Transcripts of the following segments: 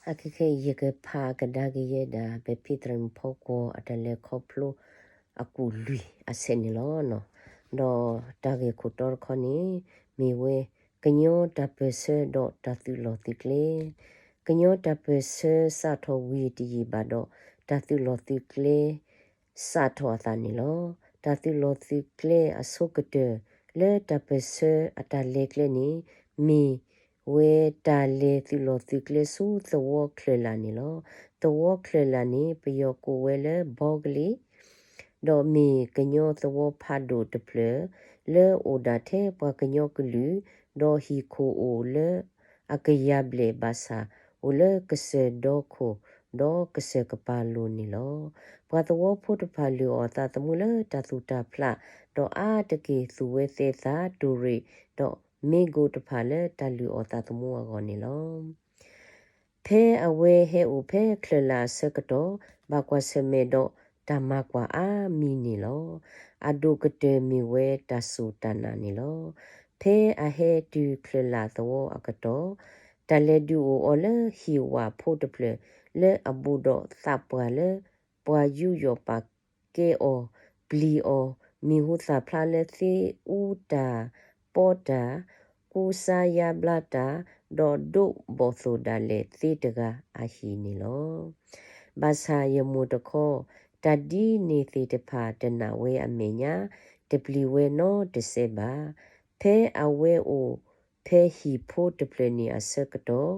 အခဲခဲအံၤ ယကဖးကဒါက့ၤယဲဒၣ် ပဖံသရၣ်မုၣ်ဖီကွီၤအတၢ်လဲၤခီဖျိအကူာ်လွံၢ်အဆဲးန့ၣ်လီၤ. ဒီးတၢ်ဂ့ၢ်ခိၣ်တီတခီန့ၣ် မ့ၢ်ဝဲ ကညီတၢ်ပၢၢ်ဆၢဒီးတၢ်သုးလီၢ်သုးကျဲ, ကညီတၢ်ပၢၢ်ဆၢစးထီၣ်ဝံၤတယံာ်ဘၣ်ဒီး တၢ်သုးလီၢ်သုးကျဲ စးထီၣ်အသးန့ၣ်လီၤ. တၢ်သုးလီၢ်သုးကျဲအဆိကတၢၢ် လၢတၢ်ပၢၢ်ဆၢအတၢ်လဲၤကျဲန့ၣ် မ့ၢ်ဝဲတၢ်လဲၤသုးလီၢ်သုးကျဲဆူသဝီချၢၣ်လာ်န့ၣ်လီၤ. သဝီချၢၣ်လာ်န့ၣ် ပယီၤကိးဝဲလၢ ဘီကလံၤ ဒီးမ့ၢ်ကညီသဝီဖးဒိၣ်တဖျၢၣ် လၢအိၣ်ဒၣ်ထဲပှၤကညီကလုာ်, ဒီးဟံၣ်ခိၣ်အိၣ်လၢအကယၤဘျဲၣ်ဘၣ်ဆၣ် အိၣ်လၢကစၢၢ်ဒီခိၣ် ဒီးကစၢၢ်ကပၤလိၤန့ၣ်လီၤ. ပှၤသဝီဖိတဖၣ်လုၢ်အီၣ်သးသမူလၢတၢ်သူၣ်တၢ်ဖျး, ဒီးအါတက့ၢ်သူၣ်ဝဲသဲးသး တိၢ်ရ့ၣ် ဒီးမ့ၢ်ကိၣ်တဖၣ်လၢတၢ်လုၢ်အီၣ်သးသမူအဂီၢ်န့ၣ်လီၤ. ဖဲအဝဲဟဲအိၣ်ဖဲချၢၣ်လာ်အဆၢကတီၢ် ဘၣ်ကွၢ်ဆၢၣ်မဲာ်ဒီးတၢ်မၤကွၢ်အါမံၤန့ၣ်လီၤ. အဒိၣ်ကတၢၢ်မ့ၢ်ဝဲတၢ်စူၢ်တၢ်နာ်န့ၣ်လီၤ. ဖဲအဟဲတုၤချၢၣ်လာ်သဝီအကတီၢ် တၢ်လဲၤဒုးအိၣ်အီၤလၢဟံၣ်ဝၣ်ဖိတဖျၢၣ် လၢအဘူးဒီးသးပှၢ်လၢ ပှၤယူးယီၣ်ပာ်ကဲအီၤ, ပျံၤအီၤ, မံၤဟူသၣ်ဖျါလၢသ့အူတၢ်, ပီတၢ်, ကူစါယါဘျါတၢ်, ဒီးဒိးဘီၣ်သိၣ်ဒၣ်လဲာ်သ့တဂၤအဟံၣ်န့ၣ်လီၤ. ဘၣ်ဆၣ်ယမိၢ်တခီ တၢ်ဒ်န့ၣ်သ့ၣ်တဖၣ်တနာ်ဝဲအမဲာ်ညါ, တပျံၤဝဲနီတစဲးဘၣ်. ဖဲအဝဲအိၣ်ဖဲဟံၣ်ဖိတဖျၢၣ်န့ၣ်အဆၢကတီၢ်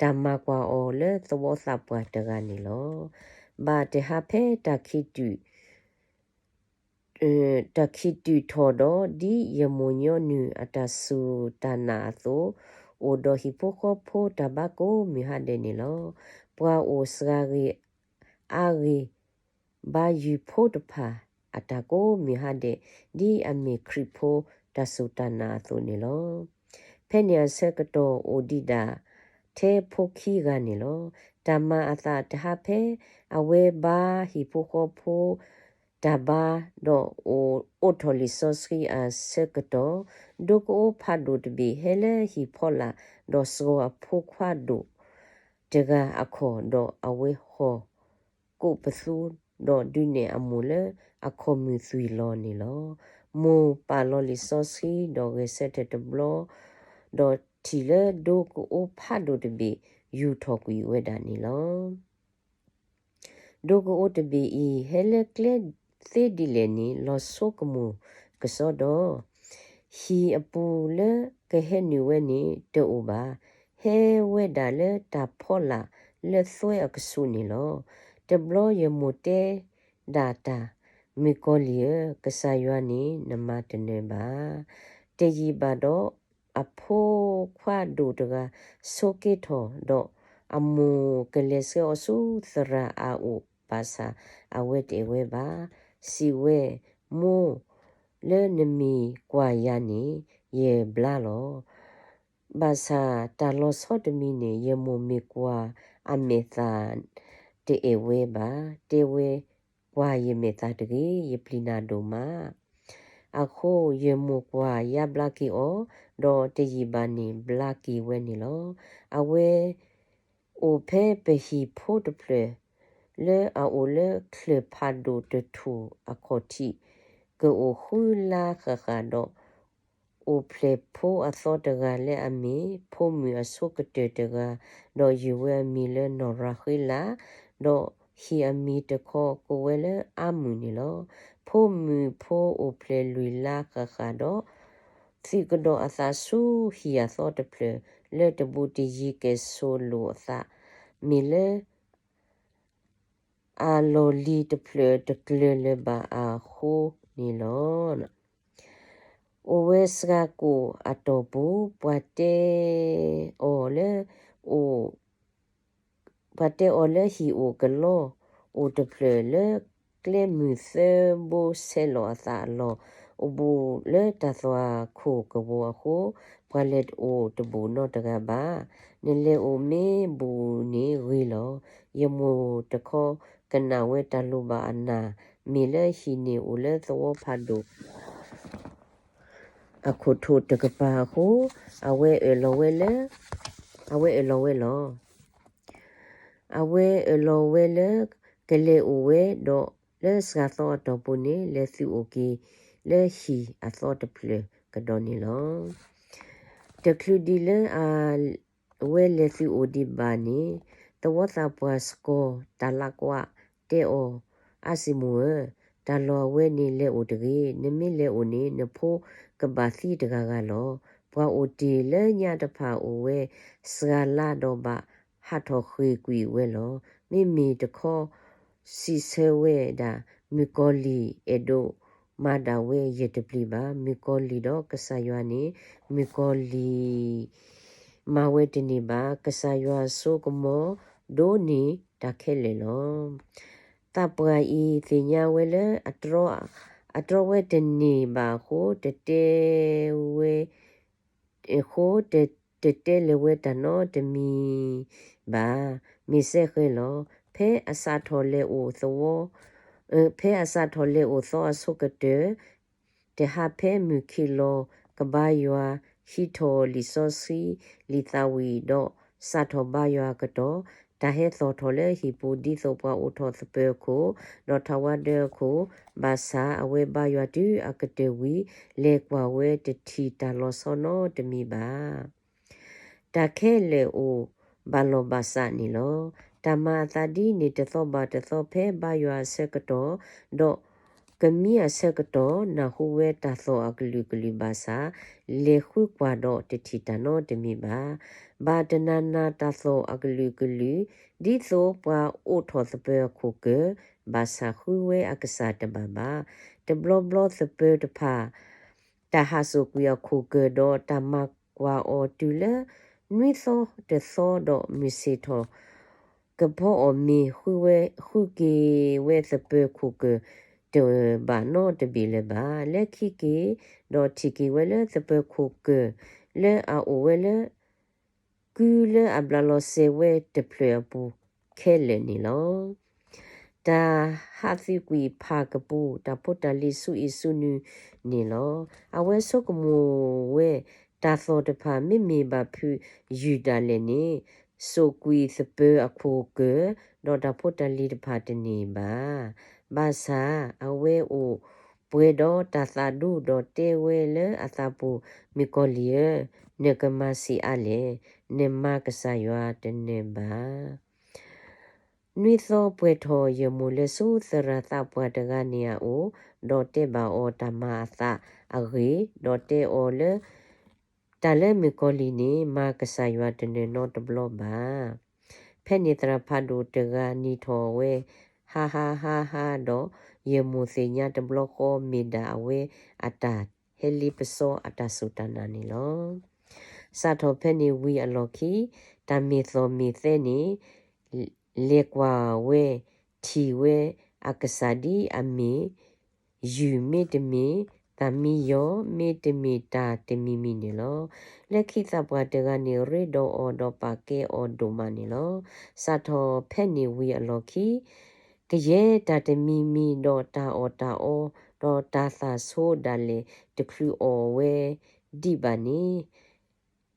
တၢ်မၤကွၢ်အီၤလၢသဝီသးပှၢ်တဂၤန့ၣ်လီၤ. ဘၣ်တဟါဖဲတၢ်ခံးတုၤ တၢ်ခံးတုၤထီၣ်ဒီး ဒ်ယမိၢ်ညီနုၢ်အတၢ်စူၢ်တၢ်နာ်အသိး, အိၣ်ဒီးဟံၣ်ဖိဃီဖိတၢ်ဘါကိးမုၢ်ဟါဒဲးန့ၣ်လီၤ. ပှၤအိၣ်စှၤဂ့ၤအါဂ့ၤ ဘါယွၤဖိတဖၣ်အတၢ်ကိးမုၢ်ဟါဒဲး ဒ်အမ့ၢ်ခရံာ်ဖိတၢ်စူၢ်တၢ်နာ်အသိးန့ၣ်လီၤ. ဖဲန့ၣ်အဆၢကတီၢ်အိၣ်ဒံးဒၣ်ထဲဖိခံဂၤန့ၣ်လီၤ. တၢ်မၤအသးတဟါဖဲ အဝဲဘါဟံၣ်ဖိဃီဖိ တၢ်ဘါ ဒီးအိၣ်အိးထီၣ်လံာ်စီဆှံအဆၢကတီၢ်, ဒိကအိဖးဒိၣ်တဘ့ၣ်ဟဲလၢဟံၣ်ဖီလာ် ဒီးစှီၤအဖိခွါဒိၣ်တဂၤအခီၣ်, ဒီးအဝဲဟီၣ်ကိးပသူ, ဒီးဒုးနဲၣ်အမိၢ်လၢအခီၣ်မုၢ်သွံၣ်လီၤန့ၣ်လီၤ. မိၢ်ပာ်လီၤလံာ်စီဆှံ ဒီးဂဲၤဆၢထၢၣ်တဘျီ, ဒီးထံၣ်လၢဒိကအိဖးဒိၣ်တဘ့ၣ် ယူာ်ထီၣ်ကွံာ်ဝဲဒၣ်န့ၣ်လီၤ. ဒိကအိတဘ့ၣ်အံၤ ဟဲလၢကျဲသ့ဒ်လဲၣ်န့ၣ် လီၤဆိကမိၣ်ကစီဒီ, ဟံၣ်အပူၤလၢကဟဲနုာ်ဝဲန့ၣ်တအိၣ်ဘၣ်. ဟဲဝဲဒၣ်လၢတၢ်ဖီလာ်လၢသွဲအကဆူးန့ၣ်လီၤ. တဘျီယမိၢ်တဲဒၣ်တၢ်, မုၣ်ကီၤလံၢ်ဧၢ, ကစၢ်ယွၤန့ၣ်နမၤတနၢၤဘၣ်. တယံာ်ဘၣ်ဒီး အဖိခွါဒိၣ်တဂၤဆိးက့ထီၣ်, ဒီးအမိၢ်ကလဲၤဆှၢအီၤဆူသရၣ်အအိၣ်ဘၣ်ဆၣ် အဝဲတအဲၣ်ဝဲဘၣ်. စံးဝဲ, မိၢ်, လၢနမ့ၢ်ကွၢ်ယၤန့ၣ် ယဘျါလီၤ. ဘၣ်ဆၣ်တၢ်လီၤဆီတမံၤန့ၣ် ယမိၢ်မ့ၢ်ကွၢ်အမဲာ်သၣ်တအဲၣ်ဝဲဘၣ်. တဲဝဲ, ကွၢ်ယမဲာ်သၣ်တဂ့ၤ, ယပျံၤနၤဒိၣ်မး. အဃိယမိၢ်ကွၢ်ယါဘျါက့ၤအီၤ, ဒီးတယံာ်ဘၣ်န့ၣ်ဘျါက့ၤဝဲန့ၣ်လီၤ. အဝဲအိၣ်ဖဲပဟံၣ်ဖိတဖျၢၣ် လၢအအိၣ်လၢချၢၣ်ဖးဒိၣ်တထူၣ်အခီၣ်ထံး, ကအိၣ်ဃုလါဃၣ်ဃၣ်ဒီး အိၣ်ဖျဲၣ်ဖိအသီတဂၤလၢအမ့ၢ်ဖိမုၣ်အဆိကတၢၢ်တဂၤ, ဒီးယုၢ်ဝဲအမံၤလၢနီၢ်ရၤဃ့လး, ဒီးဟံၣ်အမံၤတခီကိးဝဲလၢအါမုၢ်န့ၣ်လီၤ. ဖိမုၣ်ဖိအိၣ်ဖျဲၣ်လွံၢ်လါဃၣ်ဃၣ်ဒီး သုးကဒီးအသးဆူဟံၣ်အသီတဖျၢၣ် လၢတဘူးတယံၤကဲၣ်ဆိးလိာ်အသး, မ့ၢ်လၢ အလီၢ်လံၤတဖျၢၣ်တကျၢၤလၢၤဘၣ်အဃိန့ၣ်လီၤ. အိၣ်ဝဲစှၤကိာ်အတီၢ်ပူၤ, ပှၤတဲအီၤလၢ ပှၤတဲအီၤလၢဟံၣ်အိၣ်ကလီအိၣ်တဖျၢၣ် လၢကျဲမုၢ်သၢဘိဆဲးလီၤအသးအလီၢ်, အိၣ်ဘူးလၢတၢ်သွၣ်ခိၣ်ကဝီၤအဃိ, ပှၤလဲၤတအိၣ်တဘူးနီတဂၤဘၣ်. နလဲၤအိၣ်မ့ၢ်ဘူးန့ၣ်ဂ့ၤလီၤ. ယမိၢ်တခီကနၣ်ဝဲတၢ်လိၣ်ဘၣ်အနၢ်, မ့ၢ်လၢဟံၣ်န့ၣ်အိၣ်လၢသဝီဖးဒိၣ် အခိၣ်ထိးတကပၤအဃိ, အဝဲအၢၣ်လီၤဝဲလၢ, အဝဲအၢၣ်လီၤဝဲလီၤ. အဝဲအၢၣ်လီၤဝဲလၢ ကလဲၤအိၣ်ဝဲဒီး လၢစှၤသီအတီၢ်ပူၤန့ၣ် လဲၤသုးအိၣ်က့ၤ လၢဟံၣ်အသီတဖျၢၣ်ကဒီးန့ၣ်လီၤ. တချုးဒံးလၢအဝဲလဲၤသုးအိၣ်ဒံးဘၣ်န့ၣ် သဝီသးပှၢ်စကီၤတၢ်လးကွၢ်တဲအီၤ, အါစံမိၣ်ဧၢ, တၢ်လီၢ်အဝဲန့ၣ်လဲၤအိၣ်တဂ့ၤ. နမ့ၢ်လဲၤအိၣ်န့ၣ် နဖိကဘၣ်သံတဂၤဂၤလီၤ. ပှၤအိၣ်တ့ၢ်လၢညါတဖၣ်အိၣ်ဝဲစှၤလါဒီးဘၣ် ဟးထီၣ်ဃ့ၢ်ကွံာ်ဝဲလီၤ. မ့မ့ၢ်တခီ စံးဆၢဝဲဒၣ်, မုၣ်ကီၤလံၢ်အဲၣ်ဒိးမၤဒၣ်ဝဲယဲၢ်တပျံၤဘၣ်. မုၣ်ကီၤလံၢ်ဒီးကစၢ်ယွၤန့ၣ် မုၣ်ကီၤလံၢ်မၤဝဲတန့ၢ်ဘၣ်. ကစၢ်ယွၤစိကမီၤဒိးန့ၢ်တၢ်ခဲလၢာ်လီၤ. သးပှၢ်အံၤသ့ၣ်ညါဝဲလၢ အတြီဝဲတန့ၢ်ဘၣ်အဃိ တတဲဝဲ အဃိ တတဲလၢၤဝဲတၢ်နီတမံၤဘၣ်. မ့ၢ်စဲဃဲလီၤ. ဖဲအစးထီၣ်လဲၤအိၣ်သဝီ, ဖဲအစးထီၣ်လဲၤအိၣ်သီအဆိကတၢၢ်, တဟးဖဲမုၢ်ခံးလီၤ ကဘါယွၤဟံးထီၣ်လံာ်စီဆှံလံာ်သးဝံၣ်ဒီး စးထီၣ်ဘါယွၤအကတီၢ်, တၢ်ဟဲသီၣ်ထီၣ်လၢဟံၣ်ပူၤ ဒ်သိးပှၤအိးထီၣ်သပၢၤအခိၣ်, ဒီးထးဝါဒၢအခိၣ်, ဘၣ်ဆၣ်အဝဲဘါယွၤတုၤအကတၢၢ်ဝံၤ လဲၤကွၢ်ဝဲတထံၣ်တၢ်လီၤဆီနီတမံၤဘၣ်. တၢ်ခဲလၢာ်အိၣ်ဘၣ်လီၢ်ဘၣ်စးန့ၣ်လီၤ. တၢ်မၤအသးဒ်န့ၣ်တသီဘၣ်တသီ ဖဲဘါယွၤအဆၢကတီၢ်, ဒီးကမံအဆၢကတီၢ် နၢ်ဟူဝဲတၢ်သီၣ်အကလုာ်ကလုာ်ဘၣ်ဆၣ်, လဲၤဃုကွၢ်ဒီးတထံၣ်တၢ်နီတမံၤဘၣ်. ဘၣ်တနၤနၤတၢ်သီၣ်အကလုာ်ကလုာ်, ဒ်သိးပှၤအိးထီၣ်သပၢၤအခိၣ်ကၢၢ်, ဘၣ်ဆၣ်ဃုဝဲအကစၢ်တဘၣ်ဘၣ်. တဘျီဘျီသပၢၤတဖၣ် တၢ်ဟးစိာ်ကွံာ်အခိၣ်ကၢၢ်ဒီး တၢ်မၤကွၢ်အီၤတုၤလၢ နွံသီတသီဒီးမုၢ်ဆ့ၣ်ထီၣ် ကဖီအီၣ်မ့ၤ ဃုက့ၤဝဲသပၢၤခိၣ်ကၢၢ်တဘၣ်နီတဘ့ၣ်လၢၤဘၣ်. လၢခံက့ၤဒီးထံၣ်က့ၤဝဲလၢသပၢၤခိၣ်ကၢၢ် လၢအအိၣ်ဝဲလၢ ကုလၢအဘျးလီၤစဲၤဝဲတဖျၢၣ်အပူၤခဲလၢာ်န့ၣ်လီၤ. တၢ်ဟးသုးကွံာ်ဖးကပူၤ တၢ်ဖိတၢ်လံၤဆူအံၤဆူနုၤန့ၣ်လီၤ. အဝဲဆိကမိၣ်ဝဲ တၢ်သီၣ်တဖၣ်မ့မ့ၢ်ဘၣ်ဖုးယုာ်ဒၣ်လဲာ်န့ၣ် စိာ်ကွံာ်သပၢၤအခိၣ်ကၢၢ် ဒီးတၢ်ဖိတၢ်လံၤတဖၣ်တန့ၢ်ဘၣ်. ဘၣ်ဆၣ်အဝဲအိၣ်ပှဲၤဒီးတၢ်သးဒူဒီးတဲဝဲလၢအသးပူၤ, မုၣ်ကီၤလံၢ်ဧၢ, နကမၤဆံးအါလဲၣ်. နမၤကစၢ်ယွၤတနၢၤဘၣ်. နွံသီပှဲၤထီၣ်ယဲၢ်မိၢ်လဲၤဆူသရၣ်သးပှၢ်တဂၤန့ၣ်အအိၣ်, ဒီးတဲဘၣ်အီၤတၢ်မၤအသးအဂ့ၢ်, ဒီးတဲအီၤလၢ တၢ်လၢမုၣ်ကီၤလံၢ်န့ၣ် မၤကစၢ်ယွၤတနၢၤနီတဘျီဘၣ်. ဖဲန့ၣ်သရၣ်ဖးဒိၣ်တဂၤနံၤထီၣ်ဝဲ, ဟါဟါဟါဟါဒီး ယဲၢ်မိၢ်သ့ၣ်ညါတဘျီဃီ မ့ၢ်ဒၣ်အဝဲအတၢ်ဟဲလ့ပစီအတၢ်စူၢ်တၢ်နာ်န့ၣ်လီၤ. စးထီၣ်ဖဲန့ၣ်ဝံၤအလီၢ်ခံ တၢ်မ့ၢ်သီၣ်မ့ၢ်သဲန့ၣ် လဲၤကွၢ်ဝဲ ထံၣ်ဝဲအကစၢ်ဒ်အမ့ၢ် ယုၢ်မ့တမ့ၢ် သၣ်မံယီၤ မ့တမ့ၢ်တၢ်တမံၤမံၤန့ၣ်လီၤ. လၢခံသးပှၢ်တဂၤန့ၣ် ရ့ဒီးအီၤဒီးပာ်ကဲအီၤဒိၣ်မးန့ၣ်လီၤ. စးထီၣ်ဖဲန့ၣ်ဝံၤအလီၢ်ခံ ကယဲၢ်တၢ်တမံၤမံၤဒီးတၢ်အီၣ်တၢ်အီ ဒီးတၢ်သၣ်ဆိဒၣ်လဲာ်တချုးအီၣ်ဝဲဒံးဘၣ်န့ၣ်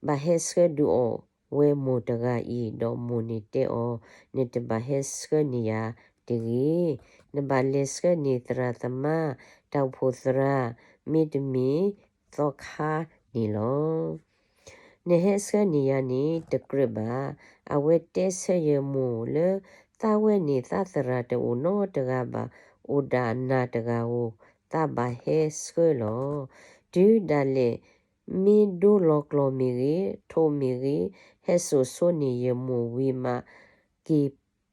ဘၣ်ဟဲဆှၢဒုးအီၣ်ဝဲမိၢ်တဂၤအံၤ ဒီးမိၢ်န့ၣ်တဲအီၤ, နတဘၣ်ဟဲဆှၢန့ၢ်ယၤတဂ့ၤ. နဘၣ်လဲၤဆှၢန့ၢ်သရၣ်သမါ, တၢ်အိၣ်ဖှိၣ်သရၣ်, မ့တမ့ၢ်သီခါန့ၣ်လီၤ. နဟဲဆှၢန့ၢ်ယၤန့ၣ်တကြၢးဘၣ်. အဝဲတဲဆၢယဲၢ်မိၢ်လၢ သးဝဲန့ၣ်သးသရၣ်တအိၣ်နီတဂၤဘၣ်, အိၣ်ဒၣ်နၤတဂၤဧိၤ, သးဘၣ်ဟဲဆှၢလီၤ. တုၤဒၣ်လဲာ် မ့ၢ်ဒိလီၤကျိာ်မ့ၢ်ဂ့ၤ, ထိးမ့ၢ်ဂ့ၤ, ဟဲစိာ်ဆိန့ၢ်ယဲၢ်မိၢ်ဝံၤမး က့ၤ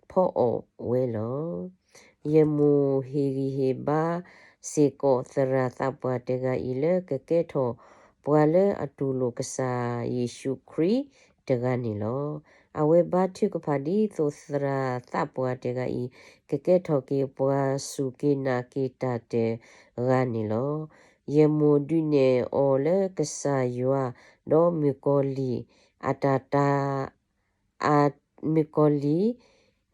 ဖီအီၣ်ဝဲလီၤ. ယဲၢ်မိၢ်ဟ့ၣ်ဂံၢ်ဟ့ၣ်ဘါစ့ၢ်ကီးသရၣ်သးပှၢ်တဂၤအံၤလၢ ကကဲထီၣ်ပှၤလၢအတူၢ်လိာ်ကစၢ်ယ့ၣ်ၡူးခရံာ်တဂၤန့ၣ်လီၤ. အဝဲဘါထုကဖၣ်ဒ်သိးသရၣ်သးပှၢ်တဂၤအံၤ ကကဲထီၣ်က့ၤပှၤစူၢ်က့ၤနာ်က့ၤတၢ်တဂၤန့ၣ်လီၤ. ယဲၢ်မိၢ်ဒုးနဲၣ်အီၤလၢကစၢ်ယွၤ ဒီးမုၣ်ကီၤလံၢ် အတၢ်တၢ် အ မုၣ်ကီၤလံၢ်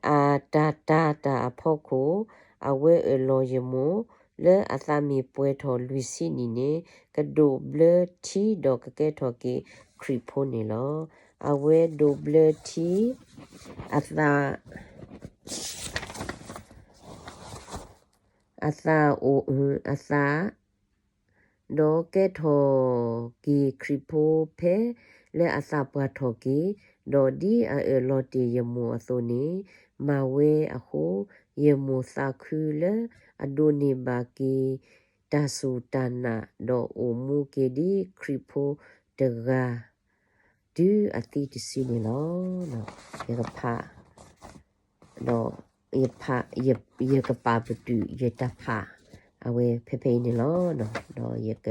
အတၢ်တာ်တၢ်အဖီခိၣ်, အဝဲအၢၣ်လီၤယဲၢ်မိၢ် လၢအသးမ့ၢ်ပှဲၤထီၣ်လွံၢ်ဆံနံၣ်န့ၣ် ကဒိးဘျၢထံဒီးကကဲထီၣ်က့ၤခရံာ်ဖိန့ၣ်လီၤ. အဝဲဒိးဘျၢထံ အသး အသးအိၣ် အသး ဒီးကဲထီၣ်က့ၤခရံာ်ဖိဖဲလၢအသးပှၢ်ထီၣ်က့ၤ, ဒီးဒ်အအၢၣ်လီၤတ့ၢ်ယမိၢ်အသိးန့ၣ် မၤဝဲအဃိ, ယမိၢ်သးခုလၢအဒိးန့ၢ်ဘၣ်က့ၤ တၢ်စူၢ်တၢ်နာ်, ဒီးအိၣ်မူက့ၤဒ်ခရံာ်ဖိတဂၤ တုၤအသံတစုန့ၣ်လီၤ. ယကဖး ဒီး ယဖး ယ ယကပာ်ပတုာ်ယတၢ်ဖး အဝဲဖဲဖဲအံၤန့ၣ်လီၤ. ဒီးယက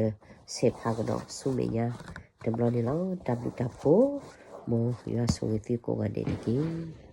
ဆဲးဖးကဒီးဆူမဲာ်ညါတဘျီန့ၣ်လီၤ. တၢ်ဘျုးတၢ်ဖှိၣ် မ်ယွၤဆိၣ်ဂ့ၤသုကိးဂၤဒဲးန့ၣ်တက့ၢ်.